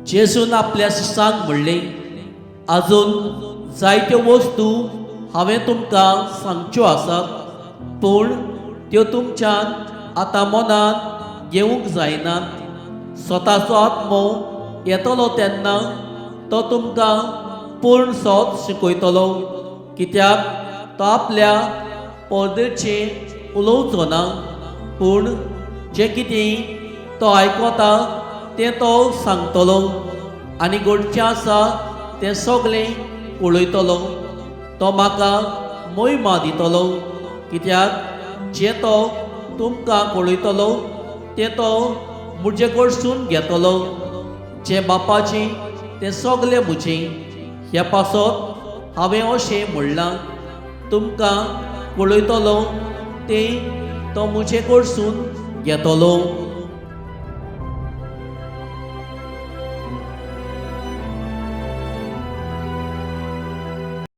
जेजून आपल्या शिसांक म्हणलें, आजून जायत्यो वस्तू हांवें तुमकां सांगच्यो आसात, पूण त्यो तुमच्यान आतां मनान घेवंक जायनात. स्वताचो आत्मो येतलो तेन्ना तो तुमकां पूर्ण सोद शिकयतलो, कित्याक तो आपल्या पोरदेचें उलोवचो ना, पूण जें कितें तो आयकता तें तो सांगतलो आनी घडचें आसा तें सगळें पळयतलो. तो म्हाका मोहिमा दितलो, कित्याक जें तो तुमकां कळयतलो तें तो म्हजे कडसून घेतलो. जें बापाचें तें सगळें म्हजें. ह्या पासत हांवें अशें म्हणलां, तुमकां कळयतलो तें तो म्हजे कडसून घेतलो.